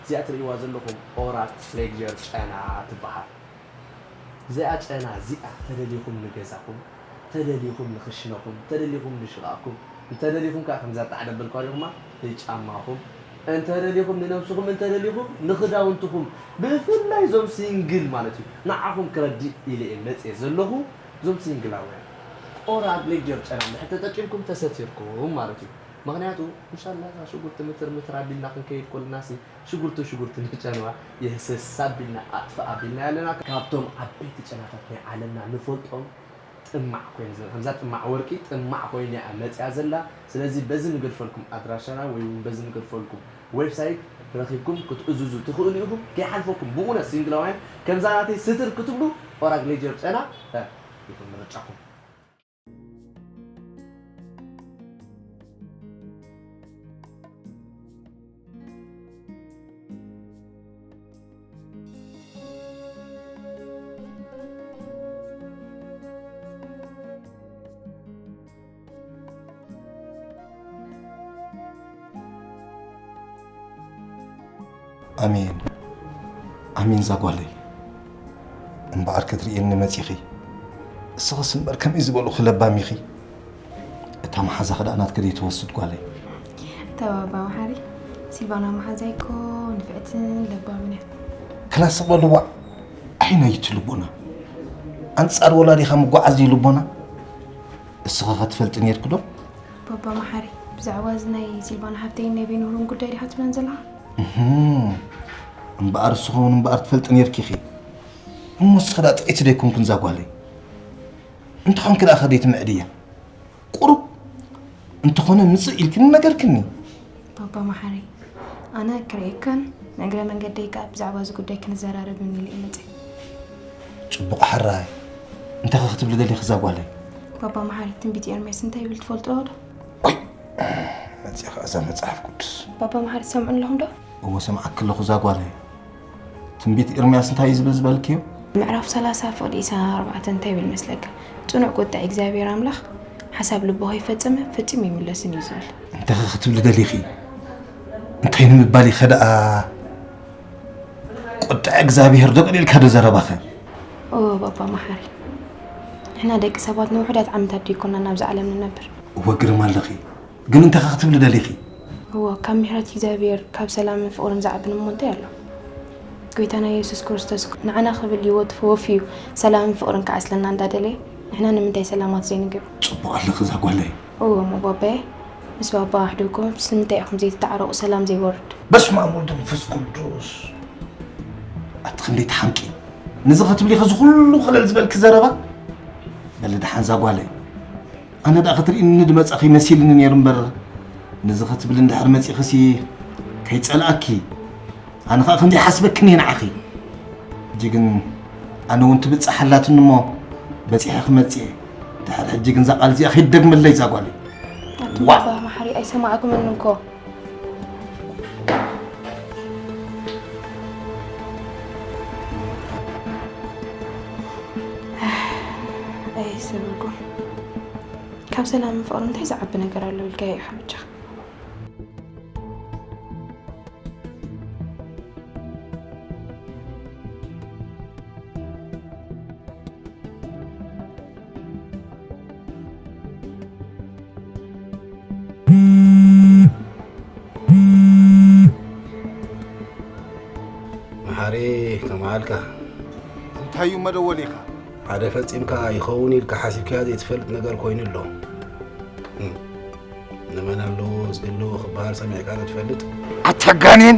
እዚኣ ትርእይዋ ዘለኹም ኦራል ፍሌግጀር ጨና ትበሃል እዚኣ ጨና እዚኣ ተደሊኹም ንገዛኹም ተደሊኹም ንኽሽነኹም ተደሊኹም ንሽቓቕኩም እንተደሊኹም ከዓ ከምዛ ጣዕደበልኳ ዲኹማ ንጫማኹም እንተደሊኹም ንነብስኹም እንተደሊኹም ንኽዳውንትኹም ብፍላይ ዞም ሲንግል ማለት እዩ ንዓኹም ክረድእ ኢለ እየ መፅኤ ዘለኹ እዞም ሲንግላውያን ኦራል ሌክጀር ጨና እንድሕር ተጠቂምኩም ተሰቲርኩም ማለት እዩ። ምኽንያቱ እንሻላ እዛ ሽጉርቲ ምትር ምትር ኣቢልና ክንከይድ ኮለናሲ ሽጉርቲ ሽጉርቲ ንጨንዋ የህስስ ኣቢልና ኣጥፍእ ኣቢልና ያለና ካብቶም ዓበይቲ ጨናታት ናይ ዓለምና ንፈልጦም ጥማዕ ኮይን ዘላ ከምዛ ጥማዕ ወርቂ ጥማዕ ኮይን እያ መፅያ ዘላ። ስለዚ በዚ ንገድፈልኩም ኣድራሻና ወይ እውን በዚ ንገድፈልኩም ዌብሳይት ረኺብኩም ክትእዝዙ ትኽእሉ ኢኹም። ከይሓልፈኩም ብእውነት ሲንግላውያን ከምዛ ናተይ ስትር ክትብሉ ኦራል ሌክጀር ጨና ይኹን ምርጫኹም። ኣሜን ኣሜን ዛጓለይ እምበኣር ክትርእየኒ መጺኺ እስኽስ እምበር ከመይ ዝበልኺ ለባም ኢኺ እታ መሓዛኺ ደኣ ናትኪ ደይትወስድ ጓለይ ተባባ መሓሪ ሲልቫና መሓዛይ እኮ ንፍዕትን ለባምን እያ ክላስ በልዋ ዓይነይቲ ልቦና ኣንጻር ወላዲኻ ምጓዓዝ ድዩ ልቦና እስኻ ኸትፈልጢ ኔርኪ ዶ ባባ መሓሪ ብዛዕባ እዚ ናይ ሲልቫና ሓፍተይን ናይ ቤንሁርን ጉዳይ ዲኻ ትብለን ዘለኻ እምበኣር እሱ ኸውን እምበኣር ትፈልጢ ኔርኪ ኢኺ እሞ እስኺ ደኣ ጥዕይቲ ዶ ኣይኮንክን እዛ ጓለይ እንተኾንኪ ደኣ ከደይ ትምዕድያ ቁሩብ እንተኾነ ምጽእ ኢልክኒ ነገርክኒ ባባ መሓሪ ኣነ ክርእየካን ንእግረ መንገደይ ከኣ ብዛዕባ እዚ ጉዳይ ክንዘራረብ ኢለ እየ መጸ ጽቡቕ ሕራይ እንተኸ ክትብሊ ደሊኺ እዛ ጓለይ ባባ መሓሪ ትንቢት ኤርምያስ እንታይ ይብል ትፈልጦ ዶ መጺኻ እዛ መጽሓፍ ቅዱስ ባባ መሓሪ ትሰምዑ ኣለኹም ዶ እዎ ሰምዓኪ ኣለኹ እዛ ጓለይ ትንቢት ኤርምያስ እንታይ እዩ ዝብል ዝበልክዮ ምዕራፍ ሰላሳ ፍቕዲ ኢሳን ኣርባዕተ እንታይ ይብል መስለካ ጽኑዕ ቁጥዕ እግዚኣብሔር ኣምላኽ ሓሳብ ልቡ ከይፈጸመ ፈጺሙ ይምለስን እዩ ዝብል እንተኸ ክትብሊ ደሊኺ እንታይ ንምባል ኢኸ ደኣ ቁጥዕ እግዚኣብሔር ዶ ቀሊልካ ዶ ዘረባኸ እዎ ባባ መሓሪ ንሕና ደቂ ሰባት ንውሑዳት ዓመታት ዶ ይኮና ናብዚ ዓለም ንነብር እዎ ግርም ኣለኺ ግን እንታይ ክትብሊ ደሊኺ? እወ፣ ካብ ምሕረት እግዚኣብሔር፣ ካብ ሰላምን ፍቕርን ዝዓቢ እሞ እንታይ ኣሎ? ጐይታና የሱስ ክርስቶስ ንዓና ክብል ህይወቱ ወፍዩ ሰላምን ፍቕርን ክዓስለና እንዳደለየ፣ ንሕና ንምንታይ ሰላማት ዘይንገብር? ጽቡቕ ኣለኺ እዛ ጓለይ። እወ እሞ ባባየ፣ ምስ ባባ ኣሕድጉ፣ ስለምንታይ ኢኹም ዘይትተዓረቑ ሰላም ዘይወርድ? በስመ ኣብ ወወልድ ወመንፈስ ቅዱስ። ኣቲ ክንደይ ትሓምቂ። ንዚ ክትብሊ ኢኺ እዚ ኩሉ ኸለል ዝበልኪ ዘረባ? በሊ ደሓን እዛ ጓለይ። ኣነ ደኣ ክትርእይኒ ድመጻኺ መሲልኒ ነይሩ እምበር ነዚ ክትብሊ እንድሕር መጺኽሲ ከይጸልኣኪ ኣነ ኸኣ ከምዘይሓስበክን እየ ንዓኺ ሕጂ ግን ኣነ እውን ትብጻሕ ኣላትኒ እሞ በጺሐ ክመጽእ እየ ድሕሪ ሕጂ ግን እዛ ቃል እዚኣ ከይትደግመለይ እዛ ጓለይ ኣቱም ኣባ መሓሪ ኣይሰማዕኩምን እኮ ሰብርጎ፣ ካብ ሰላምን ፍቕርን እንታይ ዝዓቢ ነገር ኣሎ ኢልካዮ ኢኻ በጃኻ? መሓሪ፣ ከመይ ኣልካ? እንታይ እዩ መደወሊኻ? ሓደ ፈጺምካ ይኸውን ኢልካ ሓሲብካዮ ዘይትፈልጥ ነገር ኮይኑ ኣሎ። እም፣ ንመን ኣለዎ ዝግልዎ ክበሃል ሰሚዕካ ዶ ትፈልጥ? ኣተጋኔን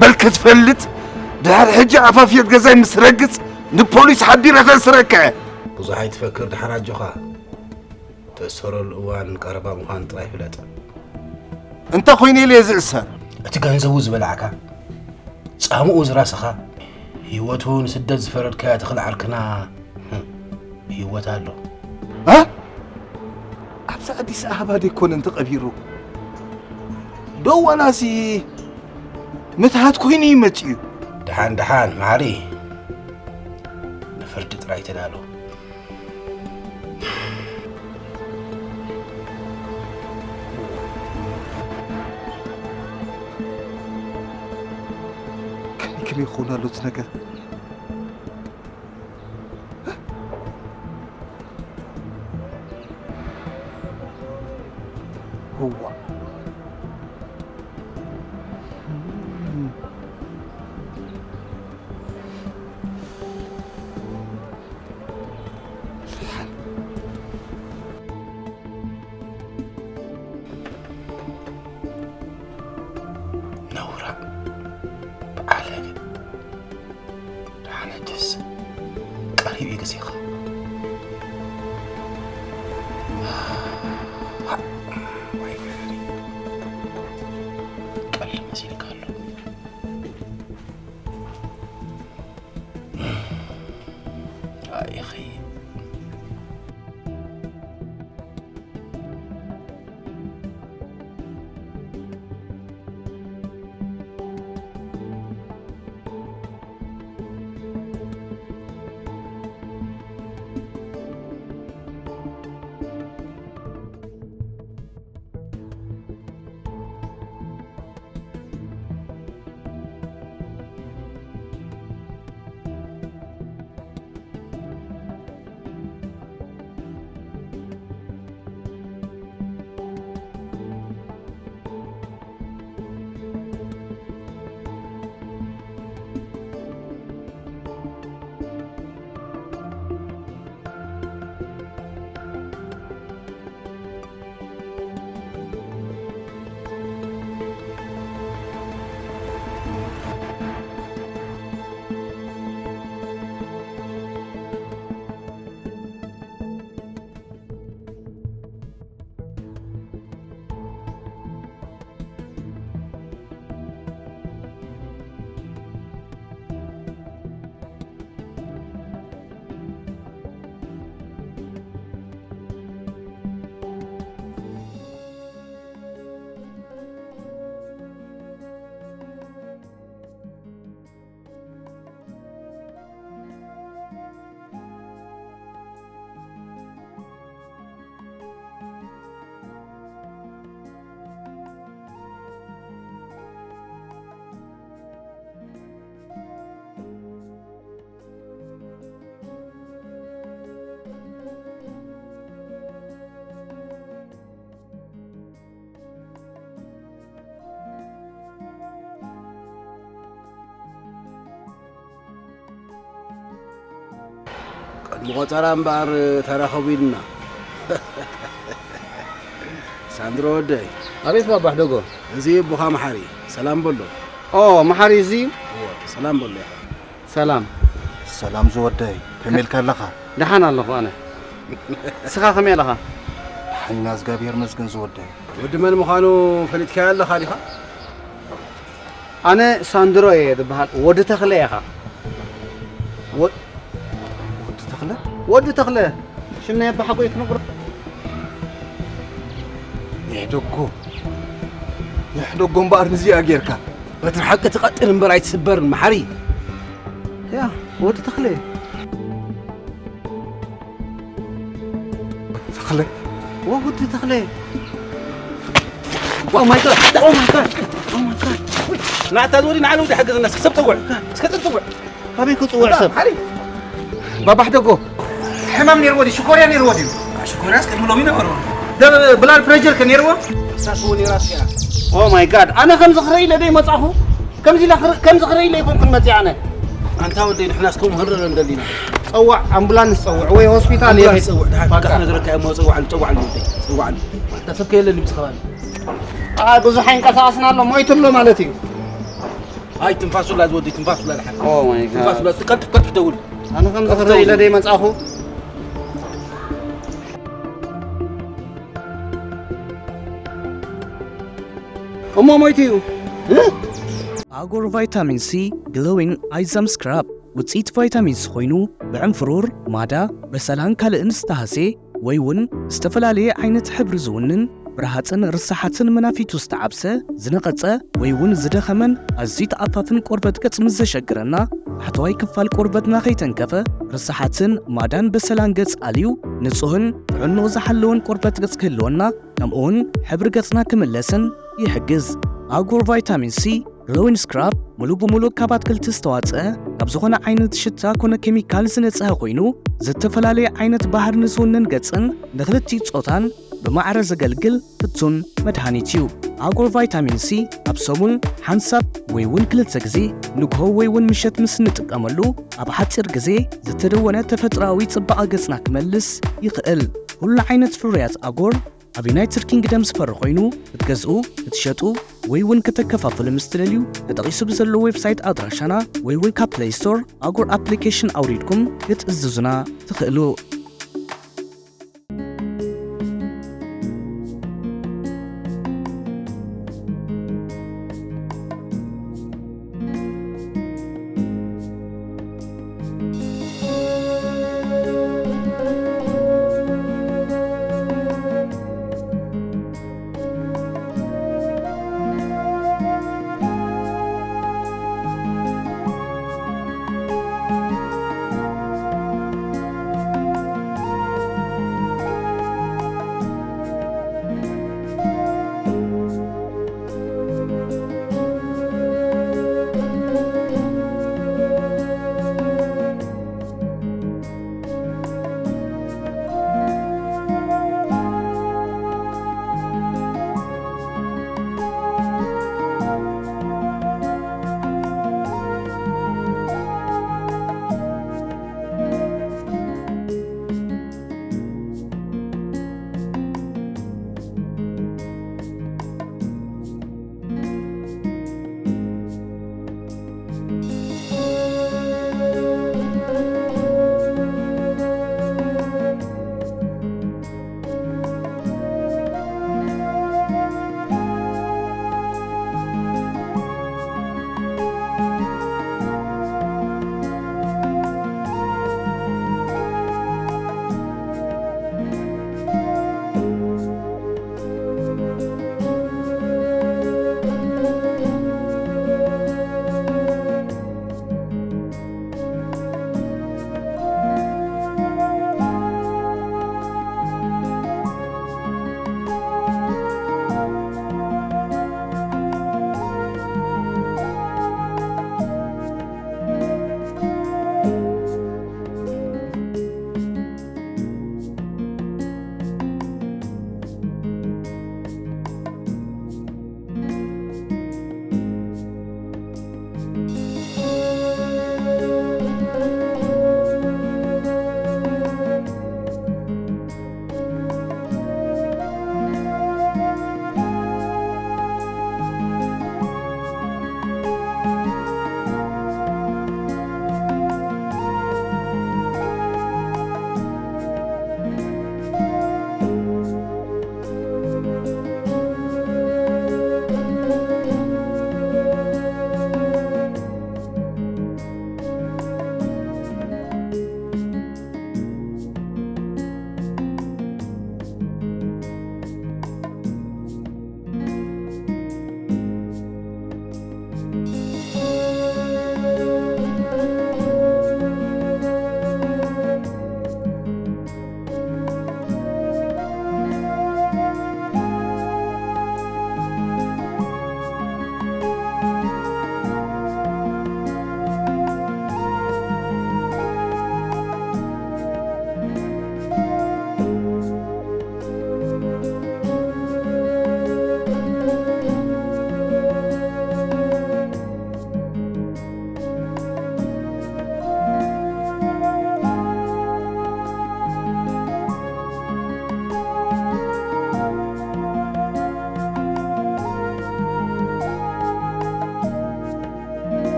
በል ክትፈልጥ፣ ድሕሪ ሕጂ ኣፋፍየት ገዛይ ምስ ረግጽ ንፖሊስ ሓቢረ ከእስረካ እየ። ብዙሕ ኣይትፈክር፣ ደሓን ኣጆኻ። ትእሰረሉ እዋን ቀረባ ምዃኑ ጥራይ ፍለጥ። እንተ ኾይነ ኢለ እየ ዝእሰር። እቲ ገንዘቡ ዝበላዕካ፣ ጻምኡ ዝራስኻ፣ ህይወቱ ንስደት ዝፈረድካያ ተኽለ ዓርክና፣ ህም፣ ብህይወት ኣሎ። እ? ኣብዚ ኣዲስ ኣበባ ደይኮነን ተቐቢሩ? ዶ ዋላሲ ምትሃት ኮይኑ እዩ መጺኡ? ደሓን፣ ደሓን፣ መሓሪ። ንፍርዲ ጥራይ ተዳሎ። ከመይ ከመይ ይኸውን ኣሎ እቲ ነገር? እዋ። ነውራ፣ በዓለገ። ደሓን ሕጅስ ቀሪብ እዩ ግዜኻ። ዋይ መረረይ። ቀልዲ መሲልካ ኣሎ። ኣይኺ። ቅድሚ ቆጸራ እምበኣር ተራኸቡ ኢልና። ሳንድሮ ወደይ። ኣቤት ባባ ሕደጎ። እዚ ኣቦኻ መሓሪ፣ ሰላም በሎ። ኦ፣ መሓሪ እዚ? እወ፣ ሰላም በሎ ኢኻ። ሰላም። ሰላም ዝወደይ፣ ከመይ ኢልካ ኣለኻ? ደሓን ኣለኹ ኣነ። ንስኻ ከመይ ኣለኻ? ደሓን ኢና፣ እግዚኣብሔር ይመስገን ዝወደይ። ወዲ መን ምዃኑ ፈሊጥካዮ ኣለኻ ዲኻ? ኣነ ሳንድሮ እየ ዝበሃል፣ ወዲ ተኽለ እየ ኸኣ። ወ-፣ ወዲ ተኽለ? ወዲ ተኽለ። ሽም ናይ ኣባሓጎይ ክነግሮ። የሕደጎ። የሕደጎ እምበኣር ንዚኣ ጌርካ። በትሪ ሓቂ ትቐጥን እምበር ኣይትስበርን፣ መሓሪ። ያ፣ ወዲ ተኽለ። ወዲ ተኽለ። Oh my God! Oh my God! Oh my God! ናታ ዝወዲ ንዓለ ወዲ ሓገዝና፣ እስኪ ሰብ ጽውዕ። እስከ ጽውዕ። ካበይ ክጽውዕ ሰብ? ሓሪ። ባባ ሕደጎ። ሕማም ነይርዎ ድዩ? ሽኮርያ ነይርዎ ድዩ? ሽኮርያስ ቅድሚ ሎሚ ነበሩ። ደ-፣ ብላድ ፕሬሸር ከ ነይርዎ? ሳስቦ ነይራ እያ። Oh my God! ኣነ ከምዚ ክርኢ ኢለ ደይ መጻኹ? ከምዚ ኢለ ክር-፣ ከምዚ ክርኢ ኢለ ይኮንኩን መጺኣ ኣነ። ኣንታ ወደይ፣ ንሕናስ ከምኡ ክንርኢ እንደሊና። ጸዋዕ፣ ኣምቡላንስ ጸውዕ ወይ ሆስፒታል ኣምቡላንስ የቤት። ጸውዕ፣ ድሓን በቃ። ክነግረካ እሞ ጸዋዕሉ፣ ጸዋዕሉ ወደይ፣ ጸዋዕሉ። ኣንታ ሰብ ከየለን እዩ ብዝኸባቢ። ኣይ፣ ብዙሕ ኣይንቀሳቐስና ኣሎ፣ ሞይቱ ኣሎ ማለት እዩ። ኣይ፣ ትንፋሱ ላ ዝወዲ፣ ትንፋሱ ላ ድሓን። Oh my God። ትንፋሱ ላ፣ ቀልጥፍ፣ ቀልጥፍ ደውል። ኣነ ከም ቀልጥፍ ዝኽረ ኢለ ደውል። ደይ መጻኹ። እሞ ሞይቱ እዩ። ኣጎር ቫይታሚን ሲ ግሎዊን ኣይዛም ስክራብ ውፅኢት ቫይታሚን ሲ ኮይኑ፣ ብዕንፍሩር፣ ማዳ፣ በሰላን ካልእን ዝተሃሴ ወይ እውን ዝተፈላለየ ዓይነት ሕብሪ ዝውንን፣ ብረሃፅን ርሳሓትን መናፊቱ ዝተዓብሰ፣ ዝነቐፀ ወይ እውን ዝደኸመን ኣዝዩ ተኣፋፍን ቆርበት ገፅ ምስ ዘሸግረና፣ ታሕተዋይ ክፋል ቆርበትና ከይተንከፈ፣ ርሳሓትን ማዳን በሰላን ገፅ ኣልዩ፣ ንፁህን ጥዕንኡ ዝሓለወን ቆርበት ገፅ ክህልወና፣ ከምኡውን ሕብሪ ገፅና ክምለስን ይሕግዝ። ኣጎር ቫይታሚን ሲ ግሎዊን ስክራብ ሙሉ ብሙሉ ካብ ኣትክልቲ ዝተዋፅአ፣ ካብ ዝኾነ ዓይነት ሽታ ኮነ ኬሚካል ዝነፅሀ ኮይኑ፣ ዝተፈላለየ ዓይነት ባህሪ ንዝውንን ገፅን ንክልቲኡ ፆታን ብማዕረ ዘገልግል ፍቱን መድሃኒት እዩ። ኣጎር ቫይታሚን ሲ ኣብ ሰሙን ሓንሳብ ወይ እውን ክልተ ግዜ፣ ንግሆ ወይ እውን ምሸት ምስ እንጥቀመሉ፣ ኣብ ሓፂር ግዜ ዝተደወነ ተፈጥሮኣዊ ፅባቐ ገፅና ክመልስ ይኽእል። ኩሉ ዓይነት ፍርያት ኣጎር ኣብ ዩናይትድ ኪንግደም ዝፈሪ ኮይኑ፣ ክትገዝኡ፣ ክትሸጡ ወይ እውን ከተከፋፍሉ ምስ ትደልዩ፣ ተጠቒሱ ብዘሎ ዌብሳይት ኣድራሻና ወይ እውን ካብ ፕለይ ስቶር ኣጎር ኣፕሊኬሽን ኣውሪድኩም ክትእዝዙና ትኽእሉ።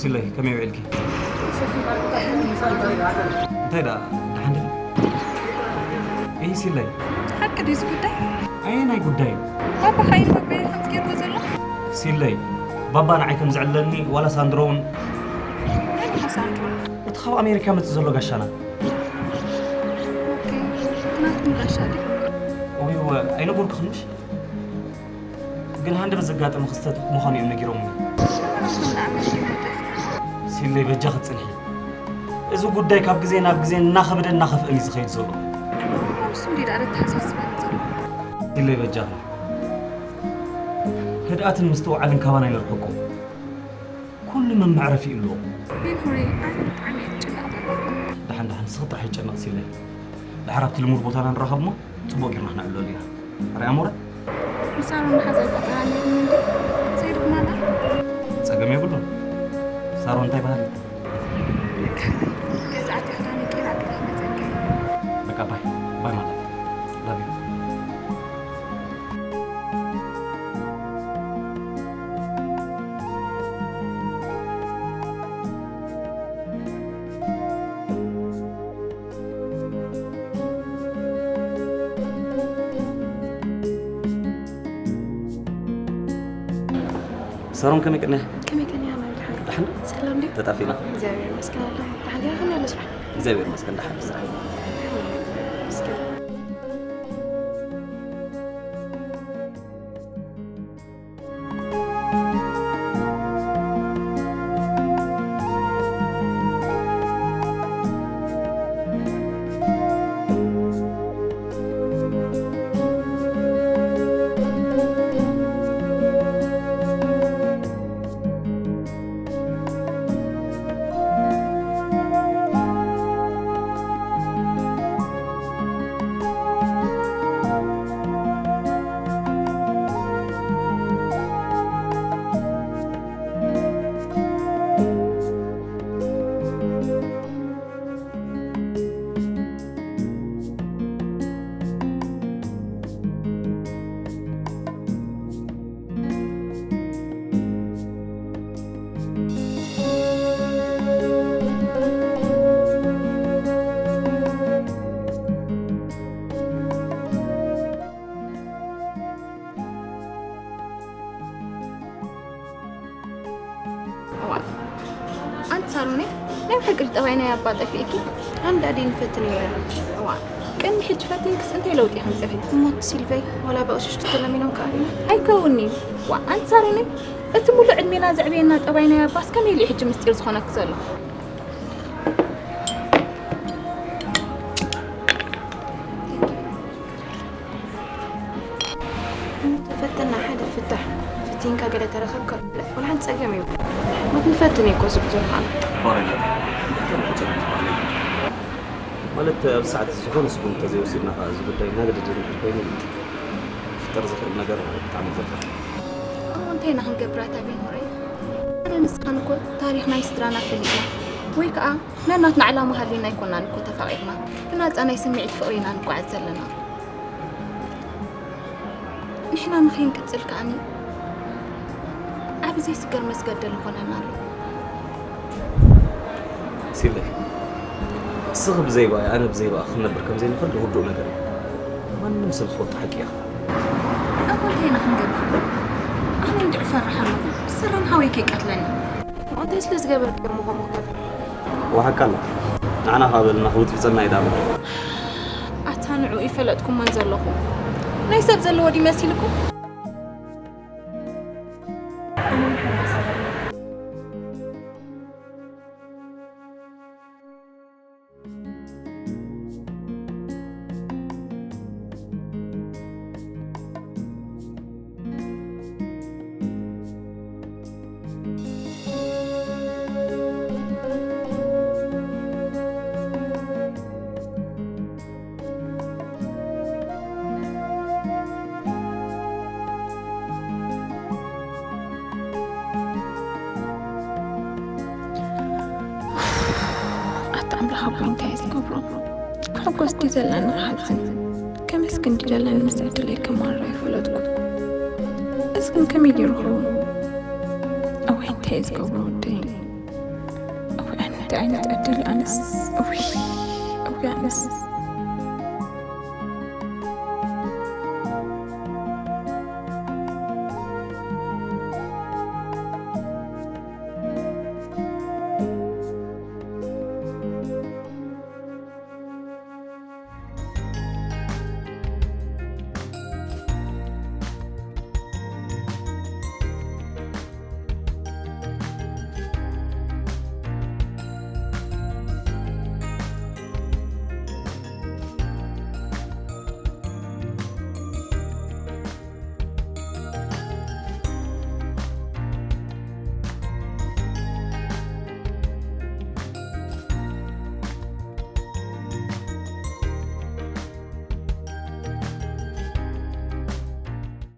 ሲለይ፣ ከመይ ውዒልኪ? እንታይ ደኣ፣ ደሓን ዲኺ? እይ፣ ሲለይ። ሓቂ ድዩ እዚ ጉዳይ? ኣየናይ ጉዳይ? ባባኻ እዩ ባባይ ከምዚ ገይርዎ ዘሎ? ሲለይ፣ ባባ ንዓይ ከም ዝዕለኒ፣ ዋላ ሳንድሮ እውን? መን ኢኻ ሳንድሮ? እቲ ካብ ኣሜሪካ መጽእ ዘሎ ጋሻና። ኦኬ፣ ናትኩም ጋሻ ድዩ? እውይ፣ እወ፣ ኣይነገርኩኽንሽ? ግን ሃንደበት ዘጋጠመ ክስተት ምዃኑ እዮም ነጊሮምኒ። ሲለይ በጃኺ ጽንሒ። እዚ ጉዳይ ካብ ግዜ ናብ ግዜ እናኸበደን እናኸፍአን እዩ ዝኸይድ ዘሎ። ንሱ እንዲ ደኣ ዘተሓሳስበኒ ዘሎ። ሲለይ በጃኺ። ህድኣትን ምስትውዓልን ካባና ይነርሕቆ። ኩሉ መመዕረፊ ኣለዎ። ቤንሆይ፣ ኣነ ብጣዕሚ እየ ዝጭነቕ ዘለኹ። ደሓን ደሓን፣ ንስኺ ጥራሕ ይጨነቕ ሲለይ። ደሓር ኣብቲ ልሙድ ቦታና ንራኸብ እሞ ጽቡቕ ጌርና ክነዕልለሉ ኢና። ርኣያ ሞረ? ንሳሮን መሓዛ ይቆጸራ ነይሩ እንዲ። ዘይድኽማ ኣላ? ጸገም የብሉን። ሳሮን እንታይ ባህሪ? በቃ፣ ገዛእቲ ክዳን ቀይራ ክዳን መጸገ። በቃ፣ ባይ። ባይ ማለት። Love you። ሳሮን ከመይ ቅነ? ከመይ ቅነ ኣላ ድሓን? ድሓን? ሰላም ድዩ? ተጣፊና። እግዚኣብሔር ይመስገን ኣላ። ድሓን ዲኻ? ከመይ ኣሎ ስራሕ? እግዚኣብሔር ይመስገን ድሓን ስራሕ። እስከ እዋእ፣ ኣንቲ ሳሮነይ፣ ናይ ብሓቂ ጠባይ ናይ ኣባ ጠፊእኪ? ኣንዳ ድየ ንፈትን እየ። እዋእ፣ ቅድሚ ሕጂ ፈቲንክስ እንታይ ለውጢ ከምጽእኺ? እሞ እቲ ሲልቨይ፣ ዋላ ብቕሽሽ ክትለሚኖም ከኣሊና? ኣይከውን'ዩ። ዋእ፣ ኣንቲ ሳሮነይ፣ እቲ ሙሉእ ዕድሜና ዘዕበየና ጠባይ ናይ ኣባስ ከመይ ኢሉ እዩ ሕጂ ምስጢር ዝኾነኪ ዘሎ? ተፈተና ሓደ ፍታሕ፣ ፈቲንካ ገለ ተረኸብካ፣ ወላ ሓንቲ ጸገም የብሉን። ሞት ንፈትን እኮ ዝብሉ ንሓና። ማለት ኣብ ሰዓት ዝኾነ ስጉምቲ ተዘይወሲድና ከኣ እዚ ጉዳይ እናገደደ እንድሕር ኮይኑ ዝፍጠር ዝኽእል ነገር ብጣዕሚ ዘፍርሕ። እሞ እንታይ ኢና ክንገብር ኣታ ቤንሆረይ? ኣነ ንስኻን እኮ ታሪኽ ናይ ስድራና ፈሊጥና ወይ ከኣ ነናትና ዕላማ ሃልዩና ኣይኮናን እኮ ተፋቒርና። ብናጻ ናይ ስምዒት ፍቕሪ ኢና ንጓዓዝ ዘለና። ንሕና ንኸይንቅጽል ከኣኒ ዓቢ ዘይስገር መስገደል ይኾነና ኣሎ። ሲለይ፣ እስኺ ብዘይ ብኣይ ኣነ ብዘይ ብኣኺ ክንነብር ከም ዘይንኽእል ርዱእ ነገር እዩ። ማንም ሰብ ዝፈልጦ ሓቂ ኢኻ። እሞ እንታይ ኢና ክንገብር? ኣነ እንድዒ እፈርሕ ኣለኹ። ዝሰረም ሓወይ ከይቀትለኒ። እንታይ ስለ ዝገበርክዮ እሞ ከምኡ ክገብር? ወሓቃ ኣሎ። ንዓና ካብ በልና ክብጥብጸና እዩ ዳኣ። ኣታ ንዕኡ ይፈለጥኩሞን ዘለኹ። ናይ ሰብ ዘለዎ ድዩ መሲልኩም? ኣታ ኣምላኽ ኣቦይ እንታይ እየ ዝገብሮ? ክሕጎስ ድዩ ዘለኒ ክሓዝን? ከመስግን ድዩ ዘለኒ ምስ ዕድለይ ከማርር ኣይፈለጥኩ። እዚ ግን ከመይ ገይሩ ክኸውን? እዋይ እንታይ እየ ዝገብሮ ወደይ? እንታይ ዓይነት ዕድል ኣነስ። እውይ፣ እውይ ኣነስ።